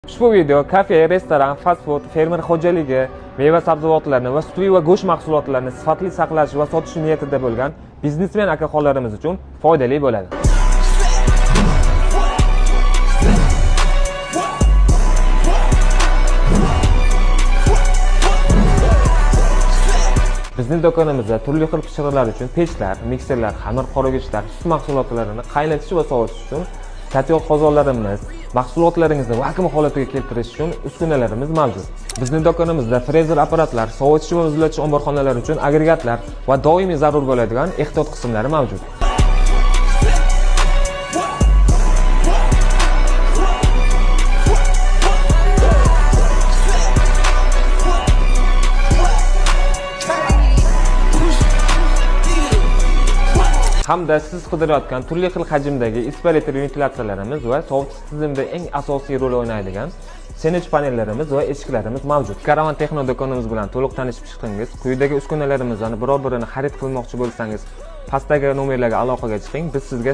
Ushbu video kafe, restoran, fast food, fermer xo'jaligi, meva sabzavotlarni va sutli va go'sht mahsulotlarini sifatli saqlash va sotish niyatida bo'lgan biznesmen akaxonlarimiz uchun foydali bo'ladi. Bizning do'konimizda turli xil pishiriqlar uchun pechlar, mikserlar, xamir qoragichlar, sut mahsulotlarini qaynatish va sovutish uchun kotel qozonlarimiz, mahsulotlaringizni vakuum holatiga keltirish uchun uskunalarimiz mavjud. Bizning do'konimizda frezer apparatlar, sovutish va muzlatish omborxonalari uchun agregatlar va doimiy zarur bo'ladigan ehtiyot qismlari mavjud. Hamda siz qidirayotgan turli xil hajmdagi izolyator ventilyatsiyalarimiz va sovutish tizimida eng asosiy rol o'ynaydigan sendvich panellarimiz va eshiklarimiz mavjud. Karavan Texno do'konimiz bilan to'liq tanishib chiqdingiz. Quyidagi uskunalarimizdan biror birini xarid qilmoqchi bo'lsangiz, pastdagi nomerlarga aloqaga chiqing. Biz sizga